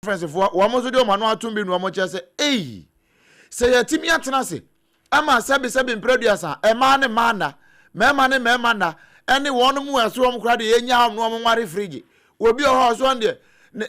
Conference foɔ wɔn nso de wɔn ano atom bi na wɔn kyerɛ sɛ eyi sɛ yɛtumi atena ase ama sɛbisɛbi mprɛduasa, mmaa ne mmaa nna, mmarima ne mmarima nna, ɛne wɔn mu ɛso wɔn koraa deɛ, yɛnya wɔn na wɔn nware firigye. Obi wɔ hɔ ɔso deɛ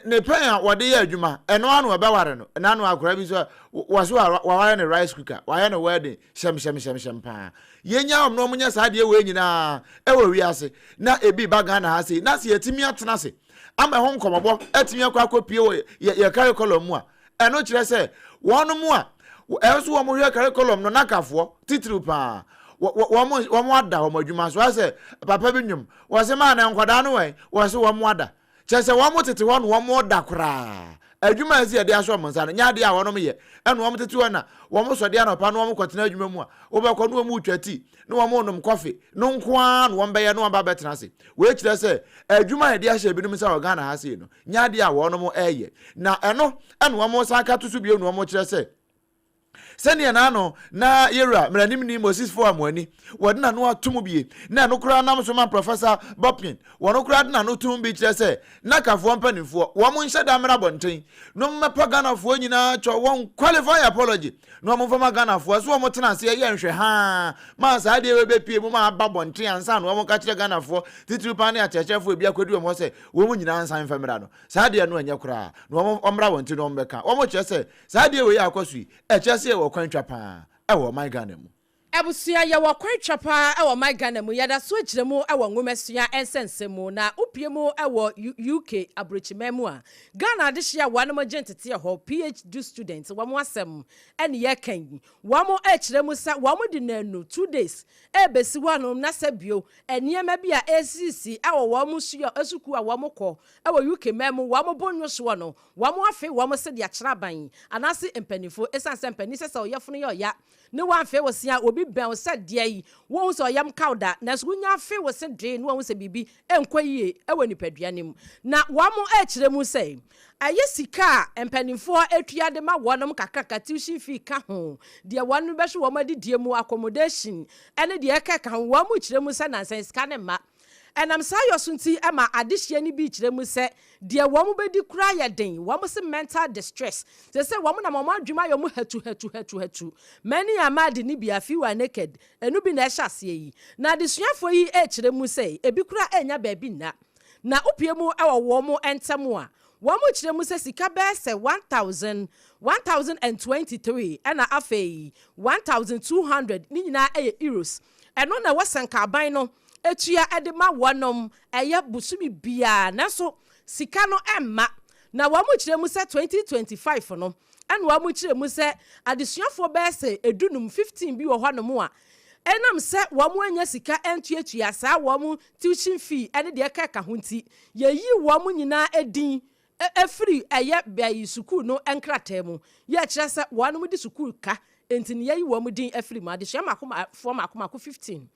ne pɛn a wɔde yɛ adwuma ɛno ano ɛbɛware no n'ano. Akora bi so wɔso waware ne rice cooker, wayɛ no wedding hyɛm hyɛm hyɛm hyɛm paa. Yɛnya wɔn na wɔn nyɛ saa adeɛ wɔ nyinaa ɛwɔ wiase na ebi ba Ghana ha sei na sɛ yɛtumi atena ase ama ɛho nkɔmɔbɔ atumi akɔ akɔpie wɔ yɛ curriculum mu a, ɛno kyerɛ sɛ wɔn mu a ɛnso wɔn hwɛ curriculum no n'akafoɔ titiriw paa wɔn ada wɔn adwuma so. Asɛ papa bi nnwom wɔsɛ maa na nkwadaa no wɛn wɔsɛ wɔn ada, kyerɛ sɛ wɔn tete hɔ no wɔn da koraa. Adwuma a ɛsɛ yɛde ahyɛ wɔn nsa no nyɛ adeɛ a wɔn yɛ, ɛna wɔn tete hɔ na wɔn sɔde anɔpa na wɔn kɔtena adwuma mu a wɔbɛkɔ na wɔn retwa tea na wɔn nom kɔfe no nko ara na wɔn bɛyɛ na wɔn ba bɛtena ase. Wei kyerɛ sɛ adwuma a yɛde ahyɛ ebinom nsa wɔ Ghana ha sei no nyɛ adeɛ a wɔn ɛreyɛ, na ɛno ɛna wɔn san ka to so bio na wɔn kyerɛ sɛ sɛdeɛ n'ano na yɛwura mmeranimni Moses Fo Amoani wɔde n'ano ato mu bie na ɛno koraa nam so ma Professor Bopkin wɔn koraa de n'ano to mu bi kyerɛ sɛ n'akafoɔ mpanimfoɔ wɔn nhyɛ da mmra abɔnten na wɔn mmɛpa Ghanafoɔ nyinaa kyɛ wɔn qualify apology na wɔn mfama Ghanafoɔ so wɔn tena aseɛ yɛ nhwɛ haa maa saa adeɛ bɛpie mu ma aba abɔnten ansa na wɔn ka kyerɛ Ghanafoɔ titiri paa ne akyerɛkyerɛfoɔ ebi akɔdi wɔn hɔ sɛ wɔn nyinaa nsan mfa mmra no. Saa adeɛ no ɛnyɛ koraa na wɔn mmra wɔn ti na wɔn bɛka. Wɔn kyerɛ sɛ saa adeɛ wei akɔ so yi, ɛkyerɛ sɛ yɛwɔ kwan twa paa ɛwɔ ɔman Ghana mu. Abusua, yɛwɔ kwan twa paa ɛwɔ ɔman Ghana mu. Yɛda so agyina mu ɛwɔ nwomasua nsɛnsɛm mu na wopie mu ɛwɔ UK aburokyiman mu a, Ghana adehyia a wɔanom gye nteteɛ hɔ, PhD students, wɔn asɛm ɛne yɛka yi. Wɔn ɛkyerɛ mu sɛ wɔn de nanu 2 days ɛbɛsi hɔ anom na sɛ bio nneɛma bi a ɛsisi ɛwɔ wɔn sua sukuu a wɔn kɔ ɛwɔ UK man mu, wɔn bo nwo soɔ no, wɔn afe wɔn se de akyerɛ aban anaasɛ mpanimfoɔ, ɛsiane sɛ mpanin sɛ ɔyɛfono yɛ ɔya ne wamfe wo se a obi bɛn wo sɛ deɛ yi wohu sɛ ɔyam kaw da, nanso wonya afe wo se dwee ne wahu sɛ biribi nkɔ yie ɛwɔ nipadua no mu. Na wɔn ɛkyerɛ mu sɛ ɛyɛ sika a mpanimfoɔ atua de ma wɔnom kakraka, tuition fee ka ho, deɛ wɔn bɛhwɛ wɔn adidie mu, accommodation ɛne deɛ ɛkɛka ho. Wɔn kyerɛ mu sɛ nansan sika ne mma ɛnam saa yɔ so nti ɛma adehyia no bi kyerɛ mu sɛ deɛ wɔn bɛdi kura yɛ den. Wɔn se mental distress sɛ wɔn nam wɔn adwuma yɛ wɔn hatu hatu hatu hatu. Many are mad ne bi a few are naked. Ɛno bi na ɛhyɛ aseɛ yi na adesuafoɔ yi ɛkyerɛ mu sɛ ebi kura ɛnya baabi nna na wopie mu ɛwɔ wɔn ntam a, wɔn kyerɛ mu sɛ sika bɛyɛ sɛ one thousand 1,023 ɛna afei 1,200 ne nyinaa ɛyɛ euros. Ɛno na ɛwɔ sɛnkaban no etua ɛde ma wɔnom ɛyɛ busumi biara, nanso sika no ɛmma. Na wɔn kyerɛ mu sɛ 2025 no ɛna wɔn kyerɛ mu sɛ adesuafoɔ bɛyɛ sɛ 15, 15 bi wɔ hɔnom a ɛnam sɛ wɔn anya sika ntuatua saa wɔn tuition fee ɛne deɛ ɛka ho nti, yɛyi wɔn nyinaa edin efiri ɛyɛ bɛyi sukuu no nkrataa mu. Yɛ kyerɛ sɛ wɔn de sukuu ka nti ne yɛyi wɔn din afiri mu. Adesua mako foɔ mako mako 15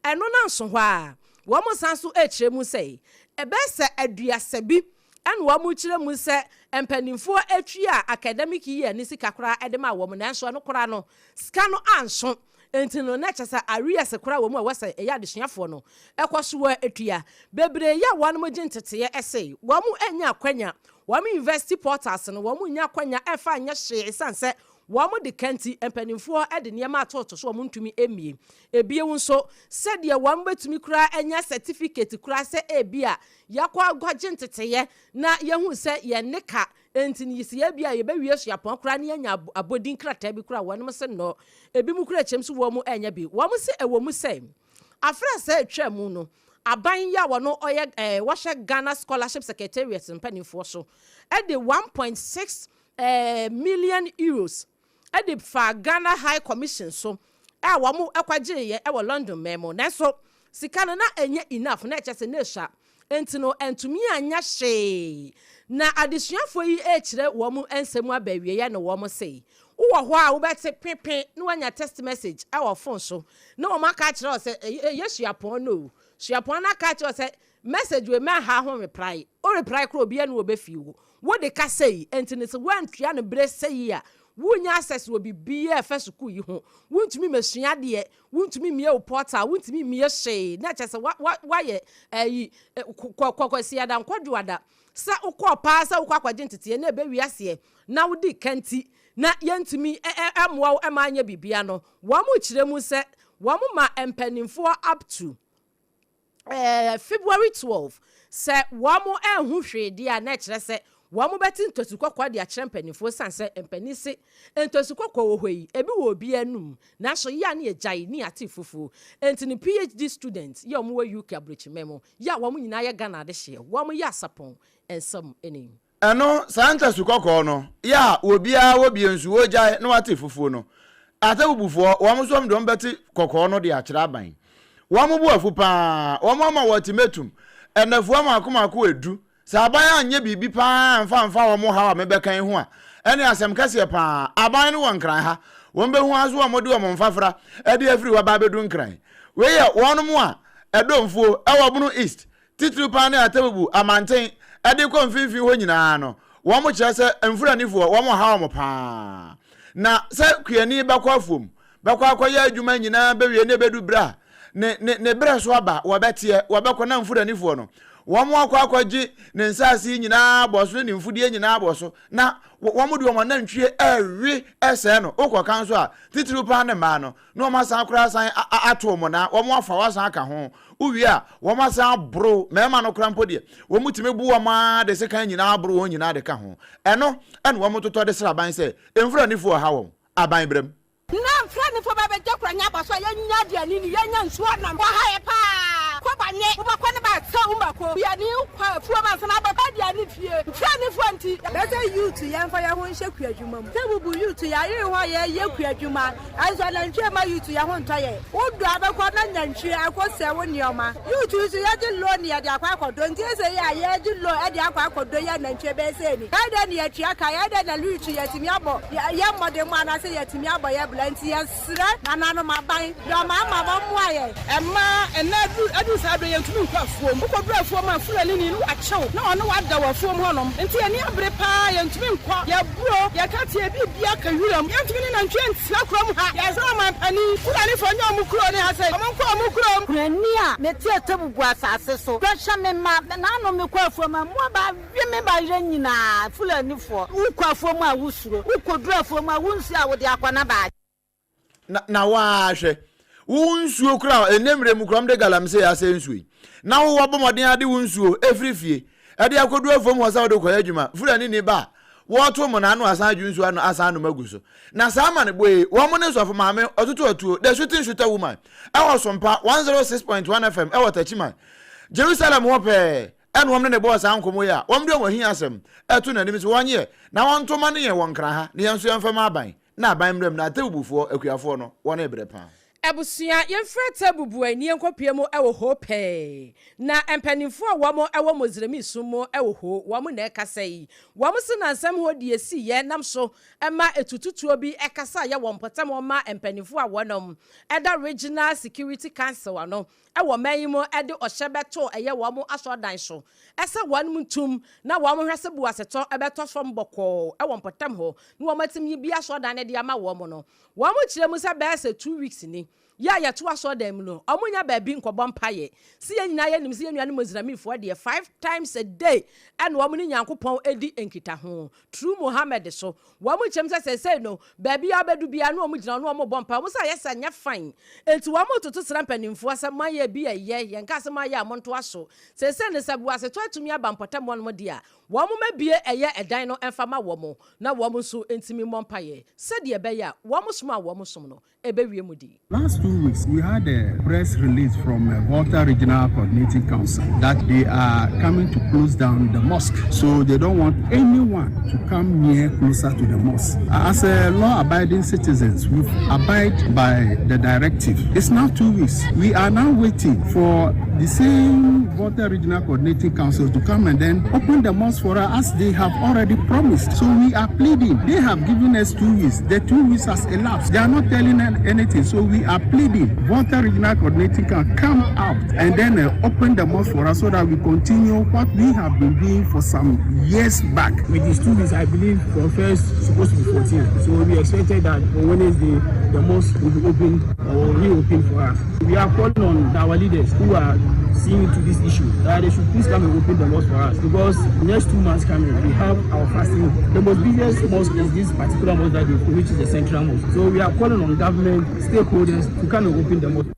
ɛno na nso hɔ a wɔn san so ɛkyerɛ mu sɛ ɛbɛyɛ sɛ 30 bi ɛna wɔn kyerɛ mu sɛ mpanimfoɔ atwi a academic year ne sika koraa ɛde ma wɔn, nanso ɛno koraa no sika no anso. Nti no na kyerɛ sɛ arrears koraa wɔ mu a wɔsɛ ɛyɛ adesuafoɔ no ɛkɔ so wɔ atua bebree. Yɛ wɔn gye nteteɛ ɛsɛ wɔn anya akwanya wɔn university portals no, wɔn nya akwanya ɛfa nyɛ hwee ɛsiane sɛ wɔn de kanti mpanimfoɔ de nneɛma atoto so wɔn ntumi emie. Ebien nso, sɛdeɛ wɔn bɛtumi koraa anya certificate koraa sɛ ebi a yɛakɔ akɔgye nteteyɛ na yɛhu sɛ yɛn ne ka nti no yisi ebi a yɛbɛwie suapɔn koraa ne yɛanya abɔdin krataa bi koraa, wɔn sɛ nnɔ ebi mu koraa kyɛm so wɔn mu ɛnya bi. Wɔn sɛ ɛwɔ mu sɛ afra sɛ atwa mu no, aban yi a wɔn ɔyɛ wɔhyɛ Ghana Scholarship Secretariat mpanimfoɔ so ɛde €1.6 million ɛde fa Ghana High Commission so a wɔn ɛkɔgyeeɛ ɛwɔ London mɛn mu, nanso sika no na ɛnyɛ enough na ɛkyɛ sɛ na esua nti no ntumi anya hwee. Na adesuafoɔ yi ɛrekyerɛ wɔn nsɛm aba awieɛ na wɔn se wowɔ hɔ a wobɛte pepe na wanya text message ɛwɔ phone so na wɔn aka akyerɛ wɔ sɛ ɛyɛ suapɔn no o, suapɔn no aka akyerɛ wɔ sɛ message wei mɛ ha ho reply o, reply koro obiara no wɔbɛfie wo wode kasa yi. Nti ne sɛ woantua no berɛ sɛ yi a, wonya access wɔ biribiara ɛfɛ sukuu yi ho, wontumi mɛsua adeɛ, wontumi mmie wo portal, wontumi mmie hwee na kyerɛ sɛ wayɛ ɛyi kɔkɔsiada nkɔdwoada. Sɛ wokɔɔ paa sɛ wokɔ akɔgye nteteɛ na ɛbɛwie aseɛ na wodi ka nti na yɛntumi mmoa wo ma anyɛ biribiara no, wɔkyerɛ mu sɛ wɔma mpanimfoɔ up to February 12 sɛ wɔanhu hwee deɛ a na ɛkyerɛ sɛ wɔbɛte ntosu kɔkɔɔ de akyerɛ mpanimfoɔ ɛsiane sɛ mpanin se ntosu kɔkɔɔ wɔ hɔ yi ebi wɔ obiara anum nanso yɛ a ne yɛgyae ne yɛate fufuo. Enti no PhD students yɛ wɔn wɔ UK aburokyiman mu yɛ a wɔn nyinaa yɛ Ghana adehyeɛ wɔn yɛ asapɔn nsɛm ni. Ɛno, saa ntasu kɔkɔɔ no, yɛ a obiara wɔ bie nso wɔgyae na wate fufuo no. Atebubufoɔ, wɔn nso wɔn de wɔn bɛte kɔkɔɔ no de akyerɛ aban. Wɔn bo afu pa ara, wɔn ama wɔ ultimatum, nnafua mmaako mmaako edu, sɛ aban anyɛ biribi pa ara amfa amfa wɔn haw a mebɛka yi ho a, ɛne asɛm kɛseɛ pa ara. Aban no wɔ Nkran ha, wɔn bɛhu ara nso wɔn de wɔn mfafra de afiri hɔ aba abɛdu Nkran. Wei yɛ wɔnom a ɛdɔ mfuo wɔ Bono East, titiriw paa ne Atebubu, Amanten, de kɔ mfinimfini hɔ nyinaa no, wɔkyerɛ sɛ Mfuranifoɔ, wɔhaw wɔn paa. Na sɛ kuani bɛkɔ afuom, bɛkɔ akɔyɛ adwuma nyinaa bɛwie na ɛbɛdu berɛ a ne, ne, ne berɛ so aba, wɔbɛteɛ, wɔbɛkɔ na Mfuranifoɔ no, wɔn akɔ akɔgye ne nsaase yi nyinaa abɔ so ne ne mfudeɛ nyinaa abɔ so, na wɔn de wɔn anantwie ɛrewe ɛsɛe no. Wokɔka nso a, titiriw paa ne mmaa no, na wɔn asan koraa asan ato wɔn na wɔn afa wɔn asan aka ho. Wowie a, wɔn asan aboro mmarima no koraa mpo deɛ, wɔn tumi bo wɔn ara de sekan nyinaa aboro wɔn nyinaa de ka ho. Ɛno ɛna wɔn totɔ de sra aban sɛ mfuranifoɔ reha wɔn. Aban brɛ mu. Na mfuranifoɔ ba bɛgye kora nya abɔso a yɛnya aduane ni, yɛnya nsuo anom. Wɔha yɛ paa. Kɔ ba nye, wobɛkɔ ne ba sɛ wo mako. Kuani kɔ afuom ansa na abɛfa aduane fie. Mfuranifoɔ nti. Bɛsɛ youth yɛnfa yɛho nhyɛ kuadwuma mu. Sɛ bubu youth yɛayere ho a yɛyɛ kuadwuma. Nanso anantwie mma youth yɛ ho ntɔ yɛn. Wo dɔ abɛkɔ na nantwie akɔ sɛe wo nneɛma. Youth nso yɛgye loan yɛde akɔ akɔdɔ nti ɛsɛ yi a yɛgye loan ɛde akɔ akɔdɔ yi anantwie bɛyɛ sɛ ni. Yɛayɛ dɛn na yɛatua ka? Yɛayɛ dɛn na youth yɛatumi abɔ yɛn mmɔden mu anaasɛ yɛatumi abɔ yɛn bra nti yɛsrɛ nananom aban dɔm ama wɔmmoa yɛn. Mmaa, ɛnnɛ aduru aduru saa berɛ yi yɛntumi nkɔ afuom. Wokɔduru afuom a Fulanini no wakye wo na ɔne wo ada wɔ afuom hɔnom. Nti yɛn ani abere pa ara yɛntumi nkɔ. Yɛaburo, yɛka teɛ, biribiara ka wiram. Yɛntumi ne nantwie ntena kurom ha. Yɛsrɛ ɔmanpanin, Fulanifoɔ nyɛ wɔn kuro ne ha sei, wɔnkɔ wɔn kurom. Kurani a mete Atebubu asase so bɛhwɛ me mma. Nanom mekɔ afuom a, mmoa ba we me bayerɛ nyinaa. Fulanifoɔ, wokɔ afuom a wosuro, wokɔduru afuom a wo nsuo a wode akɔ na ba. Na na waa hwɛ wo nsuo koraa ɛnɛ mmerɛ mu koraa wɔde galamsey asɛ nsuo yi na wo wɔbɔ mmɔden ade wo nsuo ɛfiri fie ɛde akɔdu afuom hɔ sɛ wode kɔyɛ adwuma fulani ni ba a wɔto mo n'ano asan adwo nsuo ano asan anom agu so na saa ma no boe wɔn ne sɔfo maame ɔtoto atuo the shooting shooter woman ɛwɔ sompa 106.1 fm ɛwɔ takyiman Jerusalem hɔ pɛɛ ɛna wɔn ne ne bɔɔ saa nkɔmmɔ yi a wɔn de wɔn ahi asɛm ɛto n'anim sɛ wɔnyɛ na wɔnto ma ne yɛn wɔ nkran ha na yɛn nso yɛmfa ma aban Na aban mmram na Atebubufoɔ, akuafoɔ no, wɔn rebrɛ paa. Abusua, yɛmfiri Atebubu ani yɛnkɔpue mu wɔ Ho pɛɛ. Na mpaninfoɔ a wɔn wɔ Mozremi som mu wɔ Ho, wɔn na ɛkasa yi. Wɔn se na nsɛm hɔ deɛ siiɛ nam so ma etututuo bi kasaeɛ wɔ mpɔtam hɔ ma mpaninfoɔ a wɔnom da Regional Security Council ano wɔ ɔman yi mu de ɔhyɛ bɛtoo ɛyɛ wɔn asɔrdan so sɛ wɔn ntum na wɔn nhwɛ sɛ boasetɔ bɛtɔ fam bɔkɔɔ wɔ mpɔtam hɔ na wɔn atumi bi asɔrdan no de ama wɔn no. Wɔn kyerɛ mu sɛ bɛyɛ sɛ 2 weeks ni yɛ a yɛto asɔrdan mu no, wɔn nya baabi nkɔbɔ mpaeɛ. Sɛ yɛn nyinaa yɛnim sɛ yɛn nuanom Muslimfoɔ deɛ five times a day ɛna wɔn ne Nyankopɔn di nkitaho through Muhammad so. Wɔn kyerɛ mu sɛ seesei no baabi a wobɛdu biara na wɔn gyina hɔ na wɔn bɔ mpaeɛ. Wɔn sɛ ayɛ sɛ nyɛ fine. Enti wɔn retoto sra mpanimfoɔ sɛ moayɛ bi ɛyɛ, yɛn kaa sɛ moayɛ a montoa so. Seesei no sɛ boasetɔ atumi aba mpɔtam hɔnom deɛ a, wɔn mmɛbue ɛyɛ ɛdan no mfa ma wɔn na wɔn nso ntumi mmɔ mpaeɛ sɛdeɛ ɛbɛyɛ a wɔn som a wɔn som no ɛbɛwie mu di. Last 2 weeks, we had a press release from Volta Regional Coordinating Council that they are coming to close down the mosque. So they don't want anyone to come near closer to the mosque. As a law-abiding citizens, we abide by the directive. It's now 2 weeks. We are now waiting for the same Volta Regional Coordinating Council to come and then open the mosque for us as they have already promised. So we are pleading. They have given us 2 weeks. The 2 weeks has elapsed. They are not telling anything. So we are pleading. Volta Regional Coordinating can come out and then open the mosque for us so that we continue what we have been doing for some years back. With these 2 weeks, I believe from first supposed to be 14. So we expected that on Wednesday the mosque will be opened or reopened for us. We are calling on our leaders who are see into this issue. That they should please come and open the mosque for us because next 2 months coming, we have our fasting. The most busiest mosque is this particular mosque that they, which is the central mosque. So we are calling on government stakeholders to come and open the mosque.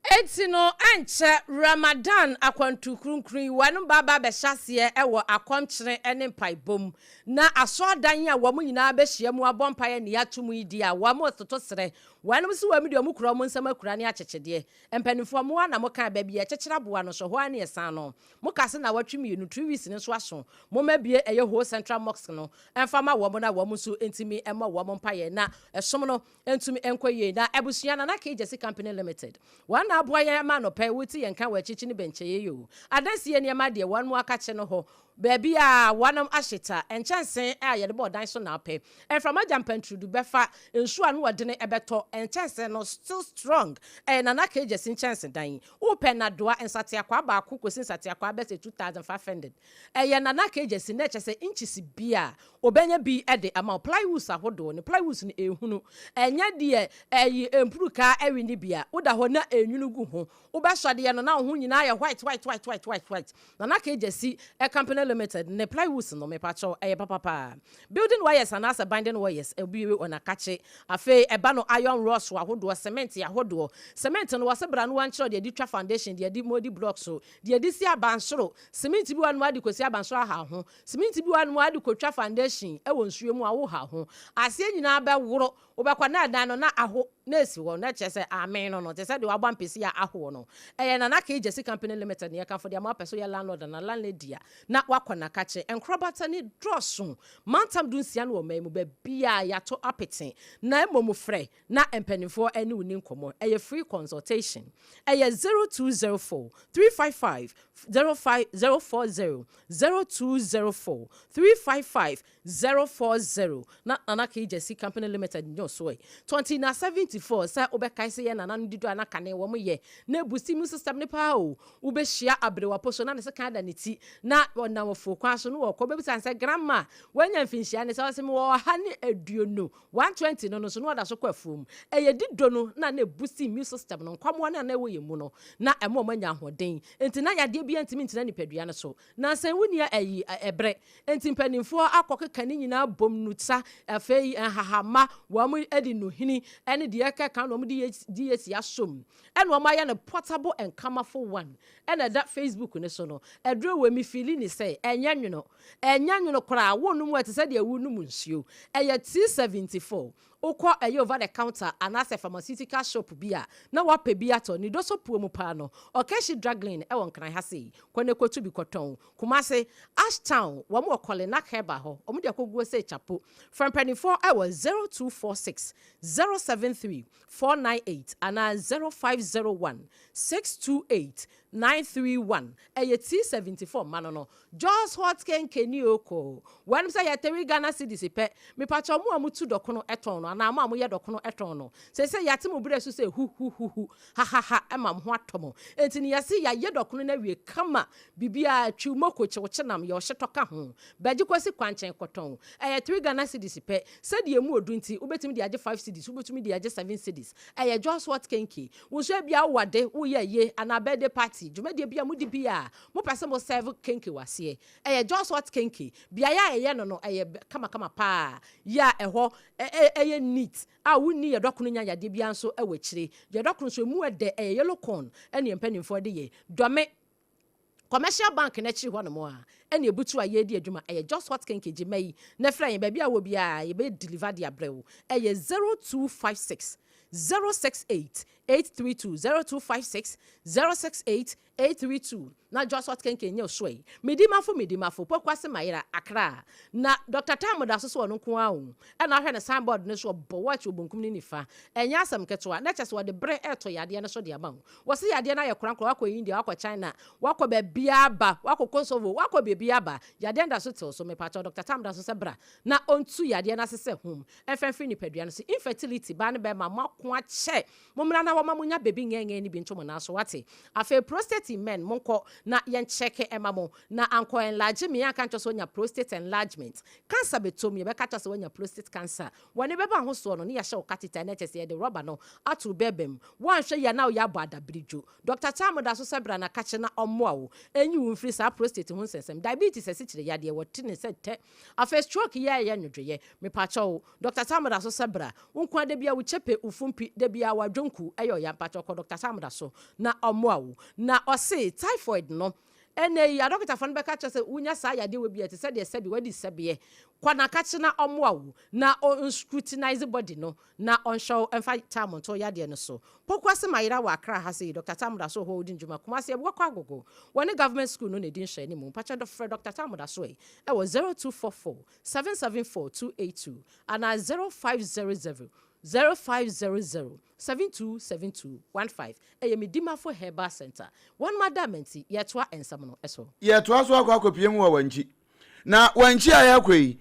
Eti no ɛnkyɛ Ramadan akwantu kronkron yi wɔn ba ba bɛhyɛ aseɛ ɛwɔ akɔmkyere ne mpaebom na asɔɔdan a wɔn nyinaa bɛhyia mu abɔ mpaeɛ ne yɛato mu yi di a wɔn toto serɛ wɔn nso wɔn deɛ wɔn kura wɔn nsam akura ne akyekyedeɛ. Mpanimfoɔ mo na mo kan baabi yɛkyekyere aboa no so hɔ a ne yɛsan no mo kase na wɔtwe 2, 2 weeks ne nso aso mo ma bie ɛyɛ Ho Central Mosque no ɛmfa ma wɔn na wɔn nso ntumi ɛmɔ wɔn mpaeɛ na ɛsom no ntumi nkɔ yie. Na abusua, Nana K Gyesi Company Limited wɔn na aboa yɛn ma anɔpɛ wote yɛn ka wɔ akyikyi ne bɛnkyɛn yi o. Adansie nneɛma deɛ wɔn mu akakye no hɔ baabi a wɔnom ahyeta nkyɛnsee a yɛde bɔ ɔdan so na apɛ mframa gya mpanturudu bɛfa nsuo a no wɔde ɛbɛtɔ nkyɛnsee no still strong. Ɛyɛ Nana K Gyesi nkyɛnse dan. Wopɛ nadoa nsateakwaa baako kɔsi nsateakwaa bɛsɛ 2500. Ɛyɛ Nana K Gyesi na ɛkyɛ sɛ inches bi a obɛnya bi ɛde ama wo. Plywoods ahodoɔ ne plywoods no ehunu ɛnyɛ deɛ ɛyi mpurukaa ɛwi ne bi a woda hɔ na enwunu gu ho wobɛsɔ adeɛ no na wo ho nyinaa yɛ white white white white white white. Nana K Gyesi ɛ Company Limited ne plywoods no, mepakyɛw, ɛyɛ papapa. Building wires anaasɛ binding wires ebi wɔ n'akakye. Afei ɛba no iron rods ahodoɔ, cement ahodoɔ. Cement no wɔsɛ bra no wankyerɛw deɛ de twa foundation, deɛ de modi blocks so, deɛ de si abansoro. Cement bi wɔ no ade kɔsi abansoro aha ho. Cement bi wɔ no ade kɔtwa foundation ɛwɔ nsuo mu a woha ho aseɛ nyinaa bɛworo. Wobɛkɔ na ɛdan no na aho na esi hɔ na kyerɛ sɛ amen no te sɛ deɛ wabɔ mpesi a ahoɔ no. Ɛyɛ Nana K Gyesi Company Limited ne yɛkamfo deɛ ama wapɛ so yɛ landlord na landlady a na wakɔ nakakye. Nkorabata ne dɔɔso mantam 16 no wɔ ɔman mu baabi a yɛato apete na mmom frɛ na mpanimfoɔ ne wo ni nkɔmmɔ. Ɛyɛ free consultation. Ɛyɛ 0204 355 05 040, 0204 355 040 na Nana K Gyesi Company Limited nyɛ so ɛ 20 na 74 sɛ wobɛkae sɛ yɛ nana no dido a na kane wɔn yɛ na ebusi mu system ne paa o. Wobɛhyia aberewapo so na ne sekan da ne ti na ɔnam afuo kwan so no wɔkɔ bɛbisa sɛ, "Grandma, wanya mfinhyia ne sɛ?" Ɔsɛ mewɔ 120, 120 no so na ɔda so kɔ afuom. Ɛyɛ dido no na ebusi immune system no, nkwamoa no a na ɛwɔ yɛn mu no na ɛmo ɔmo anya ahoɔden nti na yadeɛ bi ntumi ntena nipadua no so na nsɛn wunia ɛyi ɛbrɛ. Nti mpanimfoɔ akɔ keka ne nyinaa bom nuta. Afei nhahama wɔn de nuhini ɛne deɛ ɛkeka na wɔn de yɛ si asom ɛna wɔn ayɛ no portable and colorful one ɛna ɛda Facebook ne so no. Ɛduro wɔ mi fili ne sɛ ɛnyɛ nwono, ɛnyɛ nwono koraa. Wɔn mu ɛte sɛ deɛ ɛwu num nsuo. Ɛyɛ T74. Wokɔ ɛyɛ over the counter anaasɛ pharmaceutical shop bi a na wapɛ bi atɔ ne doso puo mu paa no. Ɔkɛhye Draglin ɛwɔ Nkran ha sei, kɔ ne kotu bi kɔtɔn. Kumase Ashtown, wɔn wɔ Kɔlenak Herbal hɔ. Wɔn de akɔguo sɛ chapo. Frɛ mpanimfoɔ ɛwɔ 0246 073 498 anaa 0501 628 931. Ɛyɛ T74 ma no Jos Hot Kenke ni oko wɔn sɛ yɛ 3 Ghana cedis pɛ. Mipakyɛ mo a mo tu dɔkono ɛtɔn no anaa mo a mo yɛ dɔkono ɛtɔn no sɛ yɛate mo berɛ so sɛ hu hu hu hu ha ha ha ɛma mo ho atɔ mo. Enti ne yɛse yɛayɛ dɔkono no awie kama biribiara twiw moko kyewkye nam yɛ ɔhyetɔ ka ho bɛgye kɔsi kwankyɛn kɔtɔn. Ɛyɛ 3 Ghana cedis pɛ. Sɛdeɛ mu odu nti wobɛtumi de agye 5 cedis, wobɛtumi de agye 7 cedis. Ɛyɛ Jos Hot Kenke. Wo nso ebia wowade woyɛ yie anaa birthday party dwumadie bi a modi bi a mopɛ sɛ mo serve kenke wɔ aseɛ, ɛyɛ Jos Hot Kenke. Beaeɛ a ɛyɛ no ɛyɛ kamakama paa yɛ a ɛhɔ ɛyɛ neat a wonni yɛ dɔkono nya yadeɛ biara nso ɛwɔ akyire. Yɛ dɔkono nso emu ɛdɛ. Ɛyɛ yellow corn ɛne mpanimfoɔ de yɛ. Dɔme Commercial Bank n'akyiri hɔ nom a ɛne ebutu a yɛredi adwuma. Ɛyɛ Just Hot Kenke. Gyima yi na frɛ yɛn baabi a wɔ biara, yɛbɛ deliver de abrɛ wo. Ɛyɛ 0256 068 832, 0256 068 832 na Just Hot Kenke nyɛ so yi. Midimafo, midimafo Pokuase Mayera Accra na Dr Tam da so so ɔno nko ara o. Ɛna ahwɛ ne signboard no so ɔbɔ watch wɔ bonkum ne nifa. Ɛnyɛ asɛm ketewa na kyɛ sɛ wɔde bere ɛɛtɔ yadeɛ no so de ama wo. Wɔsi yadeɛ no ayɛ korankora. Wakɔ India, wakɔ China, wakɔ baabiara ba, wakɔ Kosovo, wakɔ baabiara ba, yadeɛ no da so tew so. Mepakyɛw, Dr Tam da so sɛ bra na ɔntu yadeɛ no ase sɛ hum ɛmfɛmfiri nipadua no so. Infertility, baa ne bɛrima mo ako akyɛ mo mmra na hɔ ma monya baabi ngɛɛngɛɛ no bi nto mo nan so wate. Afei prostate in men monkɔ na yɛn check ma mo na ankɔ enlarge me anka nkyerɛ sɛ wanya prostate enlargement. Cancer bɛtɔ mu yɛbɛka akyerɛ sɛ wanya prostate cancer. Wɔne bɛba ho soɔ no ne yɛahyɛ wo catheter na kyerɛ sɛ yɛde rubber no ato wo bɛɛba mu. Woanhwɛ yie a na woyɛ abɔ adabiridwo. Doctor Kyamo da so sɛ bra na kakye na ɔmmoa wo nyi wo mfiri saa prostate ho nsɛnsɛm, diabetes asikyire yadeɛ, wɔte ne sɛ tɛ, afei stroke yi a ɛyɛ nwodwoeɛ. Mepakyɛw, Doctor Kyamo da so sɛ bra. Wo nko ara da biara wo kyɛpɛ, wo fumpi, da biara w'adwonku ɛyɛ ɔya, mpakyɛw kɔ Doctor Kyamo da so na ɔmmoa wo. Na ɔse typhoid no, ɛnɛ yi adɔkotafoɔ no bɛka akyerɛ sɛ wonya saa yadeɛ wɔ bi a ɛte sɛ deɛ sɛbi wadi sɛbeɛ, kɔ na kakye na ɔmmoa wo na ɔ scrutinize body no na ɔnhwɛ wo mfa Tam nto yadeɛ no so. Pokuase Mayera wɔ Accra ha sei, Doctor Tam da so wɔ hɔ ɔdi ndwuma, Kumasi Abuakwa Agogo, wɔne Government School no na ɛdi nhwɛanimu. Mpakyɛ dɔ frɛ Doctor Tam da so ɛ wɔ 0244 774 282 anaa 0500 0500 7272 15. Ɛyɛ Medimafo Herbal Centre. Wɔnom adaama nti, yɛtoa nsɛm no so. Yɛtoa so akɔ akɔpue mu wɔ Wankyi. Na Wankyi a yɛrekɔ yi,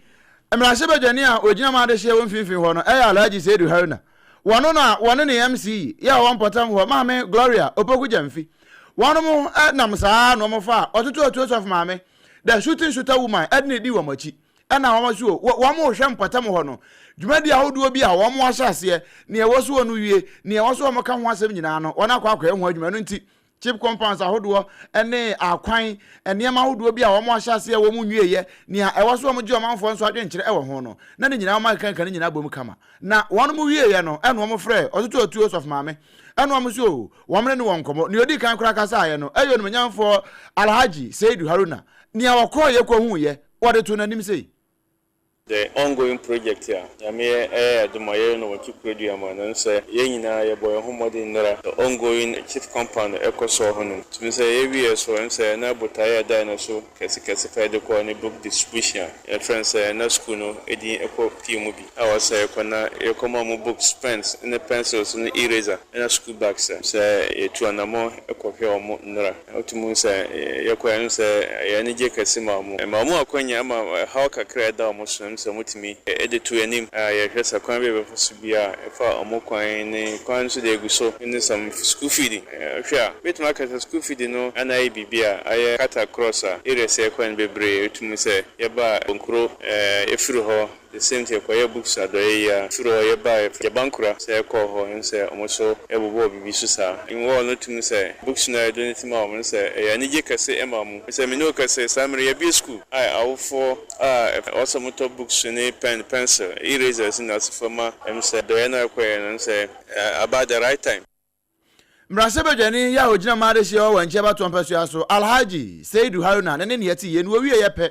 mmarahyɛbadwani a ɔgyina ma adehyeɛ wɔ mfimfini hɔ no yɛ Alhaji Seidu Haruna. Wɔno na wɔne ne MC yi a ɔwɔ mpɔtam hɔ, Maame Gloria Opoku Gyamfi. Wɔnom nam saa ara na wɔfaa Ɔtoto Atuo Sɔfo Maame, The Shooting Shooter Woman, de no dii wɔn akyi. Ɛna wɔn nso o, wɔn rehwɛ mpɔtam hɔ no, dwumadi ahodoɔ bi a wɔn ahyɛ aseɛ, nea ɛwɔ so wɔn wie, nea ɛwɔ so wɔn ka ho asɛm nyinaa no, wɔn akɔ akɔyɛ ho adwuma. Ɛno nti, chip compounds ahodoɔ ne akwan, nneɛma ahodoɔ bi a wɔn ahyɛ aseɛ wɔn nwieɛ, nea ɛwɔ so wɔn gye ɔmanfoɔ nso adwenkyerɛ wɔ ho no, na ne nyinaa wɔn akeka ne nyinaa bom kama. Na wɔn wieɛ no, ɛna wɔn frɛ Ɔtoto Atuo Sɔfo Maame, ɛna wɔn nso o, wɔn ne no wɔ nkɔmmɔ. Nea ɔdii kan koraa kasaeɛ no, ɛyɛ Onimonyamfoɔ Alhaji Seidu Haruna. Nea ɔkɔeɛ kɔhuiɛ, wɔde too n'anim sei. The ongoing project a Nyame yɛ ɛyɛ adom a yɛyɛ no wɔ Nkyekuradua mu a no sɛ yɛn nyinaa yɛbɔ yɛn ho mmɔden nnora the ongoing chief compound ɛkɔ soɔ hɔ nom tumi sɛ yɛ wieɛ so ɛm sɛ na botaeɛ a ɛda yɛn so kɛse kɛse paa yɛde kɔ ne book distribution a yɛfrɛ no sɛ na school no edin ɛkɔ pie mu bi a wɔ sɛ yɛkɔ na yɛkɔ ma ɔmo books pens ne pencils ne eraser ɛna school bags a sɛ yɛtu anamɔ ɛkɔ hwɛ ɔmo nnora. Wotumi hu sɛ yɛkɔe no sɛ ɛyɛ anigye kɛse ma wɔn. Ɛma wɔn akwannya ma ɛhaw kakra a ɛda wɔn so no sɛ wɔtumi de to anim. Yɛhwɛ sɛ kwan bi a yɛbɛfa so biara a ɛfa wɔn kwan ne kwan nso deɛ egu so ne some school feeding. Wohwɛ a, wobɛtumi aka sɛ school feeding no na ayɛ biribi a ayɛ cut across a areas a yɛkɔe no bebree. Wotumi hu sɛ yɛbaa Bonkuro, yɛfiri hɔ The same thing yɛkɔyɛɛ books adɔeɛ yi ara firi hɔ yɛbaeɛ Gyabankura sɛ yɛkɔɔ hɔ no sɛ ɔmo nso bobɔɔ biribi so saa wɔ no tumi sɛ books no a yɛ donate maa ɔmo no sɛ ɛyɛ anigye kɛse ma ɔmo sɛ me ne wo kɛse saa mmerɛ yɛabue school a awofoɔ a ɛwɔ sɛ ɔmo tɔ books ne pen pencil erasers ne n'asefoɔ ma ɛm sɛ adɔeɛ no a yɛkɔyɛɛ no sɛ about the right time. Mmarahyɛbadwani yi a ɔgyina mmaa adehyeɛ wɔ Wankyi abatoɔ mpɛsoa so, Alhaji Seidu Haruna ne ne nea ɛte yie no wɔwieɛ pɛ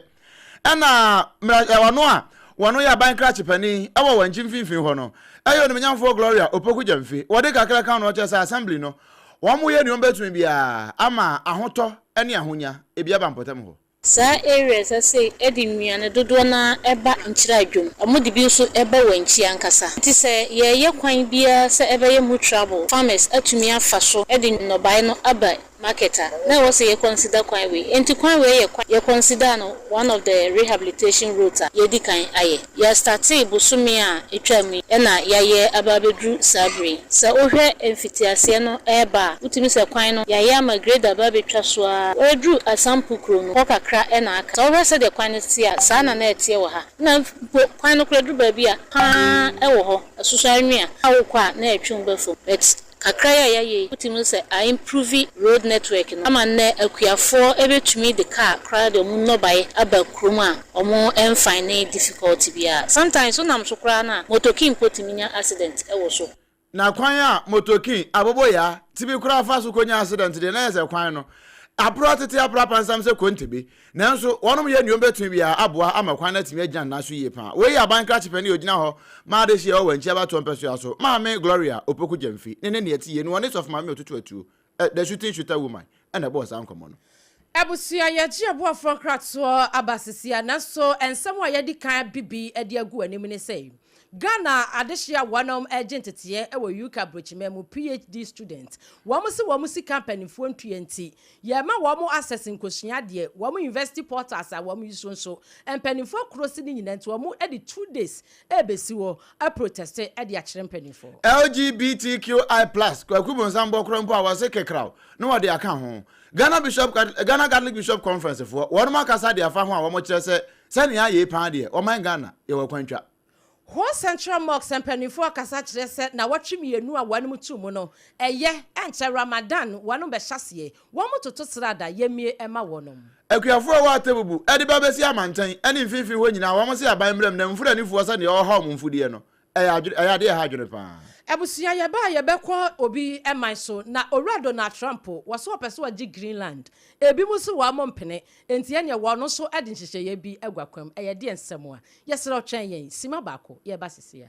ɛna mmara ɔno a wɔno yɛ aban krakye panin wɔ Wankyi mfimfini hɔ no ɛyɛ Onimnyamfoɔ Gloria Opoku Gyamfi. Wɔde kakra ka no ɔkyerɛ sɛ assembly no wɔn yɛ nea wɔbɛtumi biara ama ahotɔ ne ahonya ebi aba mpɔtam hɔ. Saa areas ha sei de nnuane dodoɔ no ara ba Nkyira dwom. Wɔn de bi nso ba Wankyi ankasa. Nti sɛ yɛreyɛ kwan biara sɛ ɛbɛyɛ mutuable farmers atumi afa so de nnɔbaeɛ no aba market a, na ɛwɔ sɛ yɛ consider kwan wei. Nti kwan wei yɛ kwan yɛ consider no one of the rehabilitation roads a yɛadi kan ayɛ. Yɛ startee bosome a ɛtwaa mu yi na yɛayɛ aba abɛduru saa berɛ yi. Sɛ wohwɛ mfitiaseɛ no reba a, wotumi sɛ kwan no yɛayɛ ama grader aba abɛtwa so ara. Ɛreduru Asampo kuro no, hɔ kakra na aka. Sɛ wohwɛ sɛdeɛ kwan no teɛ a, saa na na ɛteɛ wɔ ha. Na mpo kwan no koraa ɛduru baabi a, pa ara wɔ hɔ, ɛsoso anwea a wokɔ a na ɛtwe wo ba fam. But Kakra yi a yɛayɛ yi, wotumi hu sɛ a improve road network no ama nnɛ akuafoɔ bɛtumi de car koraa de wɔn nnɔbaeɛ aba kurom a wɔn mfine difficulty biara. Sometimes wonam so koraa no a, motokin mpo tumi nya accident wɔ so. Na kwan a motokin, aboboyaa, tumi koraa fa so kɔnya accident deɛ na ɛyɛ sɛ kwan no aporɔ atete apra apansam sɛ kontebe. Nanso, wɔnom yɛ nea wɔbɛtumi biara aboa ama kwan no atumi agyina ne nan so yie paa. Wei yɛ aban krakye panin a ɔgyina hɔ ma adehyeɛ wɔ Wankyi abatoɔ mpɛsoa so, Maame Gloria Opoku Gyamfi, ne ne nea ɛte yie no, ɔne Sɔfo Maame Otutu Atuo, The Shooting Shooter Woman, na ɛbɔɔ saa nkɔmmɔ no. Abusua, yɛagye aboafoɔ nkratoɔ aba sesia, nanso nsɛm a yɛadi kan abibi de agu w'anim ne sɛ, Ghana adehye a wɔnom regye nteteɛ wɔ UK abrokyiman mu, PhD student, wɔn se wɔn sika mpaninfoɔ ntua nti, yɛrema wɔn access nkosua adeɛ, wɔn university portals a wɔn use nso, mpaninfoɔ akuro se ne nyinaa nti wɔn de 2 days rebesi hɔ aproteste de akyerɛ mpaninfoɔ. LGBTQI plus, Kwaku Bonsam bɔ korɔ mpo a wɔse kekraw na wɔde aka ho. Ghana Bishop Ghana Catholic Bishop Conference foɔ, wɔnom akasa de afa ho a wɔkyerɛ sɛ sɛnea ayei paa deɛ, ɔman Ghana, yɛwɔ kwantwa. Ho Central Mosque mpanimfoɔ akasa kyerɛ sɛ nawɔtwe mmienu a wɔnom too mu no, ɛyɛ, ɛnkyɛ Ramadan wɔnom bɛhyɛ aseɛ, wɔn toto srada yɛmmie mma wɔnom. Akuafoɔ a ɛwɔ Atebubu de ba bɛsi amantan ne mfimfini hɔ nyinaa wɔn se aban mmram na mfuranifoɔ sɛ deɛ ɔreha wɔn mfudeɛ no, ɛyɛ adwene, ɛyɛ adeɛ a ɛha adwene paa. Abusua yɛba a yɛbɛkɔ obi man so na Owura Donald Trump wɔ so ɔpɛ sɛ ɔgye Greenland ebinom nso wɔn mpene enti ɛneɛ wɔn nso de nhyehyɛeɛ bi agu akwam ɛyɛ deɛ nsɛm a yɛsrɛ wo twɛn yɛn sima baako yɛreba sisi a.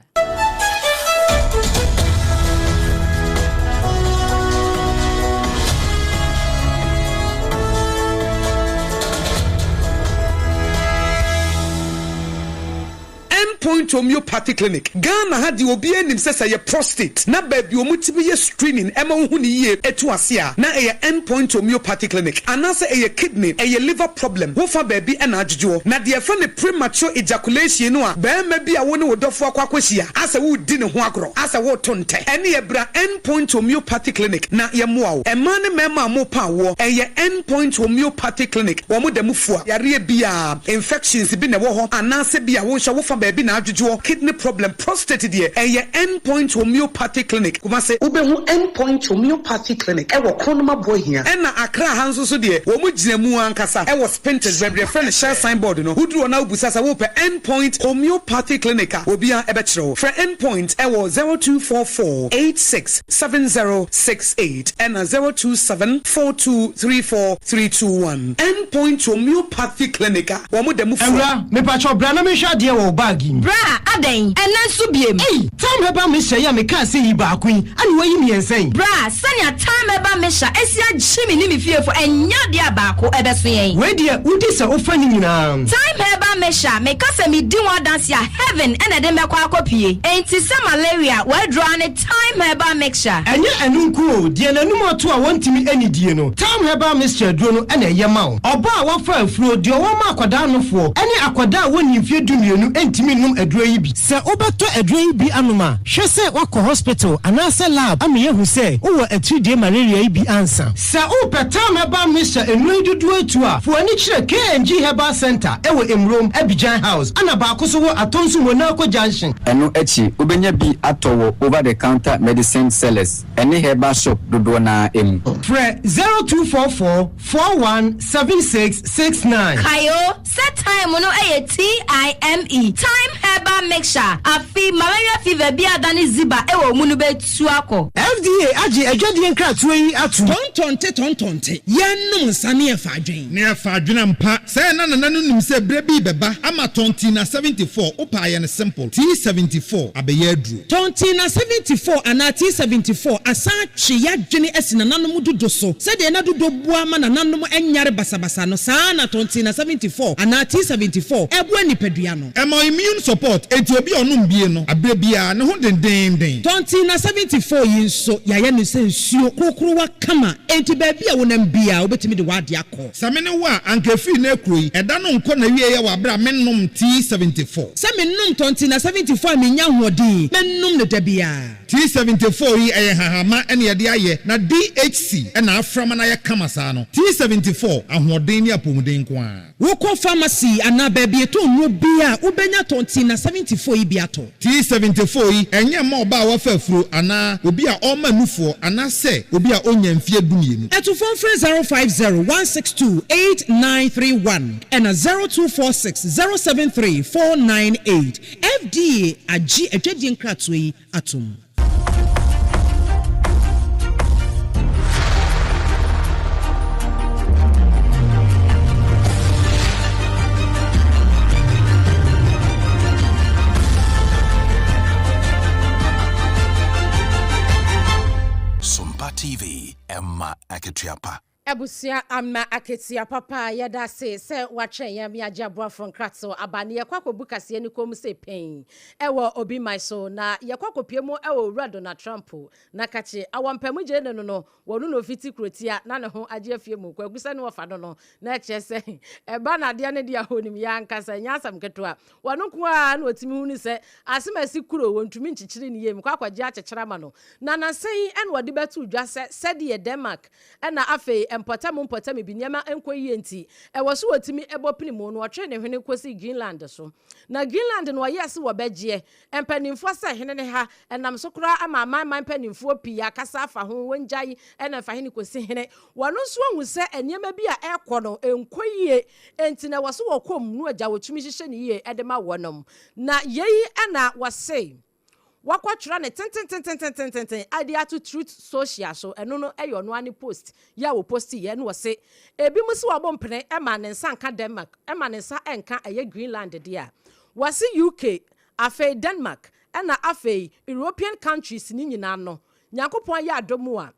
End Point Homeopathy Clinic, Ghana ha deɛ obiara nim sɛ sɛ ɛyɛ prostate na baabi a wɔtumi yɛ screening ma wohu no yie tu ase a, na ɛyɛ End Point Homeopathy Clinic. Anaasɛ ɛyɛ kidney, ɛyɛ liver problem, wofa baabi na adwodwoɔ. Na deɛ yɛfrɛ no premature ejaculation no a, barima bi a wo ne wo dɔfoɔ akɔ akɔhyia, asɛ woredi ne ho agorɔ, asɛ woreto ntɛ, ɛnneɛ bra End Point Homeopathy Clinic na yɛmmoa wo. Mmaa ne mmarima a morepa awoɔ, ɛyɛ End Point Homeopathy Clinic, wɔn da mu fua yareɛ biara. Infections bi na ɛwɔ hɔ anaasɛ bi a wo nso wofa baabi na adwodwoɔ, kidney problem, prostate deɛ ɛyɛ End Point Homeopathy Clinic, Kumasi. Wobɛhu End Point Homeopathy Clinic wɔ Kronum Aboahia. Ɛna Accra ha nso so deɛ wɔn gyina mu ankasa wɔ Spintex baabi yɛfrɛ no Shell sign board no. Woduru hɔ na wobisa sɛ wopɛ End Point Homeopathy Clinic a, obiara bɛkyerɛ wo. Frɛ End Point wɔ 0244 86 7068 ɛna 027 4234 321. End Point Homeopathy Clinic a wɔn da mu fua. Awura, mepakyɛw bra na menhwɛ adeɛ wɔ wo bag yi mu. Bra, adɛn? Ɛnnɛ nso biem? Ei! Thyme Herbal Mixture yi a mekaa sɛ yi baako yi, ɛna woayi mmiɛnsa yi? Bra, sɛnea Thyme Herbal Mixture asi agye me ne me fiefo, ɛnyɛ adeɛ a baako ɛbɛso yɛn. Wei deɛ, wodi sɛ wofa ne nyinaa. Thyme Herbal Mixture, meka sɛ medi ho adanse a, heaven na ɛde me bɛkɔ akɔpue. Enti sɛ malaria, w'aduro ara ne Thyme Herbal Mixture. Ɛnyɛ ɛno nko o, deɛ n'anum ato a wɔntumi nnidie no, Thyme Herbal Mixture aduro no na ɛyɛ ma wo. Ɔbaa a wafa afuro, deɛ ɔwɔ ma akwadaa nofoɔ, ne akwadaa a wɔnnii mfeɛ dumienu ntumi nnom aduro yi bi. Sɛ wobɛtɔ aduro yi bi anom a, hwɛ sɛ woakɔ hospital anaasɛ lab ama yɛahu sɛ wowɔ atiridie malaria yi bi ansa. Sɛ wopɛ Thyme Herbal Mixture nnuro yi dodoɔ atu a, fa w'ani kyerɛ KNG Herbal Centre wɔ Emurom, Abidjan House, ɛna baako nso wɔ Atonsu Monaco Junction. Ɛno akyi, wobɛnya bi atɔ wɔ over the counter medicine sellers ne herbal shop dodoɔ no ara mu. Frɛ 0244 41 76 69. Kae o, sɛ thyme no yɛ TIME, Thyme Herbal Mixture, afe malaria fever bi a adane ziba wɔ wo mu no bɛtu akɔ. FDA agye adwadie nkratoɔ yi atom. Tɔntɔnte tɔntɔnte, yɛnnom nsa ne yɛfa adwen. Ne yɛfa adwen ampa. Sɛɛ na nana no nim sɛ berɛ bi rebɛba ama Tɔntina 74, wopɛ a yɛ no simple, T74 abɛyɛ aduro. Tɔntina 74 anaa T74 asan atwe y'adwene asi nananom dudo so. Sɛdeɛ na dudo boa ma nananom nyare basabasa no, saa ara na Tɔntina 74 anaa T74 boa nipadua no. Ɛma immune support, enti obi a ɔnom bie no, aberɛ biara, ne ho dendeenden. Tɔntina 74 yi nso, yɛayɛ no sɛ nsuo korokorowa kama, enti baabi a wonam biara, wobɛtumi de w'adeɛ akɔ. Sɛ me ne wo a, anka ɛfiri nnɛ rekuro yi, ɛda no nkɔ n'awieɛ wɔ aberɛ a mennom T74. Sɛ menom Tɔntina 74 a mennya ahoɔden, mɛnom no da biara. T74 yi, ɛyɛ nhahamma na yɛde ayɛ, na DHC na afra ma no ayɛ kama saa no. T74, ahoɔden ne apɔmuden nko ara. Wokɔ pharmacy anaa baabi yɛtɔn nnuro biara a, wobɛnya Tɔntina 74 yi bi atɔ. T74 yi, ɛnyɛ mma ɔbaa a wafa afuro anaa obi a ɔrema nufoɔ anaasɛ obi a ɔnnya mfeɛ dumienu. Atufoɔ mfrɛ 050 162 8931 ɛna 0246 073 498. FDA agye adwadie nkratoɔ yi atom. Sompa TV, ɛma akatua pa. Abusua ama akatua papa yɛda ase sɛ watwɛn yɛn ma yɛagye aboafoɔ nkratoɔ aba na yɛkɔ akɔbu kaseɛ no kɔn mu sei pɛn wɔ obi man so na yɛkɔ akɔpue mu wɔ Owura Donald Trump na kakye awɔmpamu gyee ne no no wɔno na ɔfiti kurotia na ne ho agye afie mu kwaku sɛ ne wɔfa no no na ɛkyerɛ sɛ ɛba no adeɛ no deɛ a ɔnim yɛ ankasa ɛnyɛ asɛm ketewa wɔno nko ara na ɔtumi hunu sɛ asɛm asi kuro wɔntumi nkyekyere ne yie mekɔ akɔgye akyekyere ama no na nansa yi ɛna ɔde bɛto dwa sɛ sɛdeɛ Denmark Ɛnna afei mpɔtam mpɔtam bi nneɛma nkɔ yie nti, ɛwɔ sɛ wɔtumi bɔ pini mu, na wɔtwee ne hwene kɔsii Greenland so. Na Greenland no wɔyɛɛ sɛ wɔbɛgyeɛ. Mpanimfoɔ sɛ hene ne ha, ɛnam so koraa ama amanman mpanimfoɔ pii akasa afa ho, wɔngyae na mfa hene kɔsi hene. Wɔn nso ahu sɛ nneɛma bi a ɛrekɔ no nkɔ yie, enti na ɛwɔ sɛ wɔkɔ mu na wɔgya wɔtumi hyehyɛ no yie de ma wɔnom. Na yei na wɔse. Wɔakɔtwerɛ no tentententententen de ato Truth Social so, ɛno no yɛ ɔno ara ne post yi a wɔpostiiɛ, ɛna ɔse, Ebinom se wɔn mpene ma ne nsa nka Denmark, ma ne nsa nka ɛyɛ Greenland deɛ a, wɔse UK, afei Denmark, ɛna afei European countries no nyinaa no, Nyankopɔn ayɛ adom a,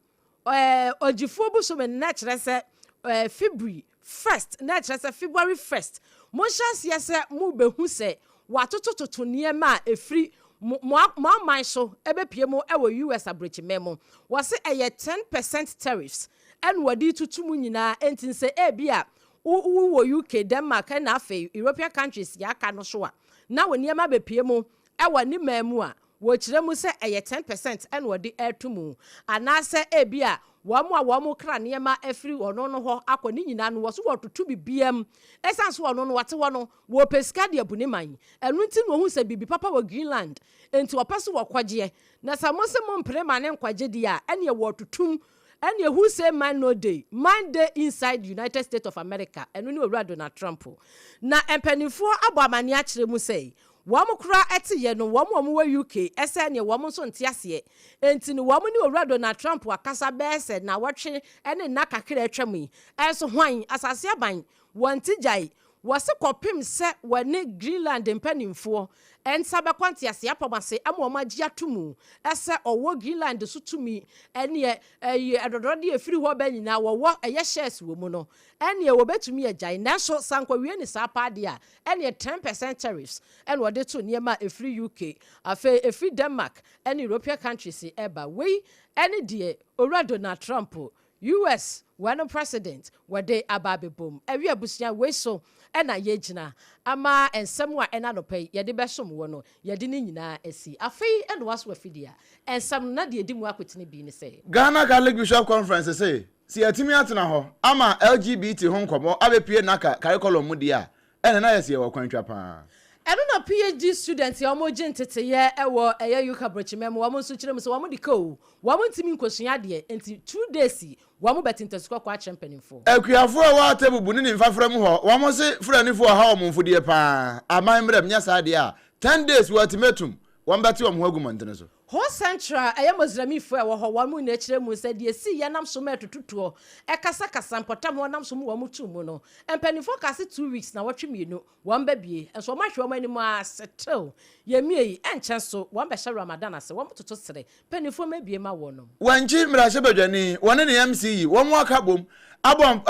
Ɛɛ Ɔgyefoɔ bosome no na ɛkyerɛ sɛ ɛɛ February first na ɛkyerɛ sɛ February first. Monhyɛ aseɛ sɛ mobɛhu sɛ wɔatotototo nneɛma a ɛfiri mo mo mo aman so ɛbɛpue mo wɔ US aburokyiman mu. Wɔse ɛyɛ 10% tariffs ɛna wɔde retutu mo nyinaa enti sɛ ebia wo wowɔ UK, Denmark ɛna afei European countries deɛ aka no so a na wo nneɛma bɛpue mo wɔ ne man mu a Wɔkyerɛ mu sɛ ɛyɛ 10% na wɔde reto mu, anaasɛ ebia wɔn a wɔkra nneɛma afiri ɔno no hɔ akɔ ne nyinaa no, wɔso wɔtoto biribiara mu. Esiane sɛ ɔno no ɔte hɔ no, wɔpɛ sika de abu ne man. Ɛno nti na wɔhu sɛ biribi papa wɔ Greenland, enti wɔpɛ sɛ wɔkɔgyeɛ. Na sɛ mose mompene ma ne nkwagye deɛ a, ɛnneɛ wɔtoto mu. Ɛnneɛ who say man no dey, man dey inside United States of America, ɛno ne Owura Donald Trump. Na mpanimfoɔ abɔ amanneɛ akyerɛ mu sɛ Wɔn koraa te yɛ no wɔn a wɔwɔ UK sɛ neɛ wɔn nso nte aseɛ. Enti no wɔn ne Owura Donald Trump akasa bɛyɛ sɛ nnawɔtwe ne nna kakra a atwam yi. Ɛnso hwan? Asase aban? Wɔnte gyae. Wɔse kɔpem sɛ wɔne Greenland mpaninfoɔ nsa bɛkɔ nteaseɛ apam ase ama wɔn agye ato mu sɛ ɔwɔ Greenland so tumi ɛneɛ ɛyi ɛdɔdɔdeɛ ɛfiri hɔ ba nyinaa wɔwɔ ɛyɛ shares wɔ mu no ɛneɛ wɔbɛtumi agyae. Nanso sɛ ankɔwie ne saa paa deɛ a ɛneɛ 10% tariffs ɛna wɔde to nneɛma a ɛfiri UK, afei ɛfiri Denmark ɛne European countries ɛba. Wei ɛne deɛ Owura Donald Trump, US wɔn president wɔde aba abɛbom. Ɛwi abusua wei so ɛna yɛgyina ama nsɛm a ɛna anɔpa yi yɛde bɛsom wɔ no yɛde ne nyinaa asi. Afei ɛna waso afidie a nsɛm no na deɛ ɛdi mu akotene bi ne sɛ. Ghana Catholic Bishop Conference se, sɛ yɛatumi atena hɔ ama LGBT ho nkɔmmɔ abɛpue NACA curriculum mu deɛ a, ɛnna na ayɛ sɛ yɛwɔ kwan twa paa. Ɛno na PhD students a wɔregye nteteyɛ wɔ ɛyɛ UK aborɔkyima mu wɔn nso kyerɛ mu sɛ wɔn de ka o, wɔn ntumi nkosua adeɛ nti 2 days wɔn bɛte ntasu kɔkɔɔ akyerɛ mpanimfoɔ. Akuafoɔ a ɛwɔ Atebubu ne ne mfafra mu hɔ, wɔn se Fulanifoɔ ha wɔn mfudeɛ paa. Aman mmerɛm nyɛ saa deɛ a, 10 days wɔ ultimatum, wɔn bɛte wɔn ho agu mmɔntene so. Ho Central a ɛyɛ Mozramifo a ɛwɔ hɔ wɔn mu na ɛkyerɛ mu sɛ deɛ esii yɛ nam so ma atututuo ɛkasakasa mpɔtam hɔ nam so mu wɔn tuu mu no mpaninfoɔ kaa se 2 weeks nawɔtwe mmienu wɔn bɛbie nso wɔn ahwɛ wɔn anim ara setew yɛ mie yi ɛnkyɛ nso wɔn bɛhyɛ Ramadan ase wɔn toto sere mpaninfoɔ ma abie ma wɔnom. Wankyi mmarahyɛbadwani, wɔne ne MC yi, wɔn aka bom abɔ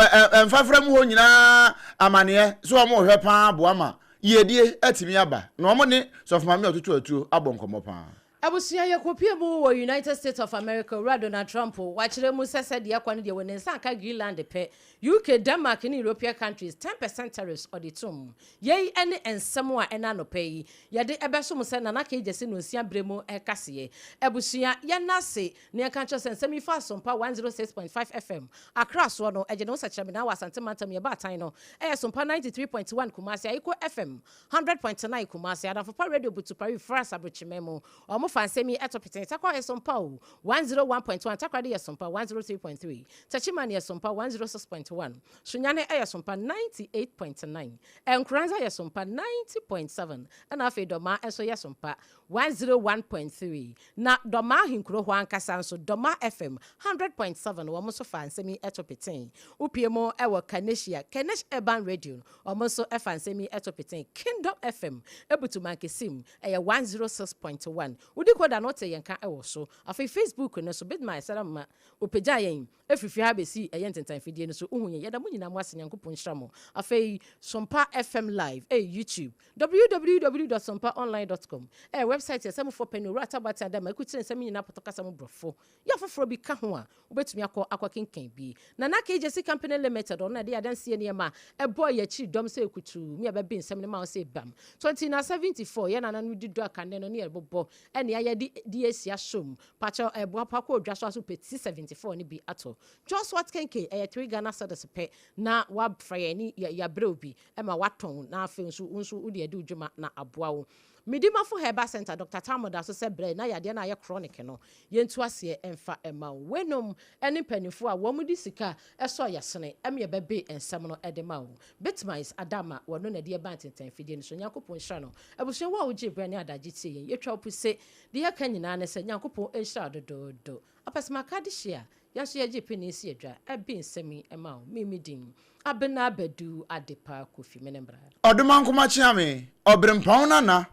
mfafra mu hɔ nyinaa amaneɛ sɛ wɔn rehwɛ paa aboa ma yiedie atumi aba na wɔn ne Sɔfo Maame Ɔtoto Atuo abɔ nkɔmmɔ paa. Abusua yɛkɔpue mu wɔ United States of America, Owura Donald Trump wakyerɛ mu sɛ sɛdeɛ ɛkɔ no deɛ wɔ ne nsa nka Greenland pɛ, UK, Denmark ne European countries 10% tariffs ɔde tom. Yei ne nsɛm a ɛna anɔpa yi yɛde ɛbɛso mo sɛ Nana Kay Gyasi Nonsia berɛ mu kaseɛ. Abusua yɛnna ase na yɛnka nkyerɛ sɛ nsɛm yi fa Asompa 106.5 FM, Accra soɔ no, ɛgye ne ho sɛkyerɛmenaa wɔ Asante Mantam, yɛba Atan no, ɛyɛ Sompa 93.1 Kumasi, Ayiko FM 100.9 Kumasi, Adamfopa Radio Butu Paris, France Abrokyiman mu. Wɔn fa nsɛm yi to petee. Tarkwa yɛ Sompa o, 101.1, Takoradi yɛ Sompa 103.3, Techiman yɛ Sompa 106.1, Sunyani yɛ Sompa 98.9, Nkoranza yɛ Sompa 90.7, ɛna afei Dɔmaa nso yɛ Sompa 101.3. Na Dɔmaa ahenkuro hɔ ankasa nso, Dɔmaa FM 100.7, wɔn nso fa nsɛm yi to petee. Wopue mu wɔ Kaneshia, Kanesh Urban Radio no, wɔn nso fa nsɛm yi to petee. Kingdom FM, Ebutu Mankesim, ɛyɛ 106.1. Wode decoder no wote yɛn nka wɔ so. Afei Facebook no so, Bidmai Sarah Ɔpagyaa yɛn firi fie ha bɛsii ɛyɛ ntentan fidie no so. Wohu yɛn. Yɛda mo nyinaa mo ase. Nyankopɔn nhyira mo. Afei Sompa FM Live ɛyɛ YouTube. Www dot sompa online dot com ɛyɛ wɛbsaet a ɛsɛmufoɔ panin Owura Atta Boateng Adama akukyire nsɛm nyinaa pɔtɔ kasa mu borɔfo yɛ afoforɔ bi ka ho a wobɛtumi akɔ akɔkenkan bi. Nana KJC Company Limited ɔno na ɛde adansie nneɛma ɛbɔɔ yɛn akyiri dɔm sɛ kutuu me a bɛbe nsɛm no ma wo sɛ bam 20 na 74 yɛn nananom di dɔ a kane no ne yɛbobɔ ɛne ayɛ de de asi asom Pakyɛw ɛboa pa kɔ odwa so aso pɛ T74 no bi atɔ. Joswat kenke ɛyɛ 3 Ghana cedis pɛ na wafra yɛn ne yabrɛ wo bi ma watɔn na afei nso wo nso wode adi wo dwuma na aboa wo. Medimafo Herbal Centre Doctor Tamu da so sɛ brɛ na yadeɛ no a ayɛ chronic no yɛntu aseɛ mfa mma wo. Weinom ne mpaninfoɔ a wɔn de sika sɔ yasene ma yɛbɛbe nsɛm no de ma wo. Bitmice Adama wɔno na ɛde yɛn baa ntentan fidie no so. Nyankopɔn nhyira no. Abusua wo a wogyee berɛ ne adagye tie yɛn yɛtwa wo puse. Deɛ yɛka nyinaa ne sɛ Nyankopɔn nhyira wo dodoodo. Ɔpɛsɛmaka adehyeɛ a yɛn nso yɛgye pene si adwa ɛbe nsɛm yi ma wo. Me me din Abena Badu Adepa Kofi me ne mbra. Ɔdomankoma Kyeame, Ɔberempɔn Nana.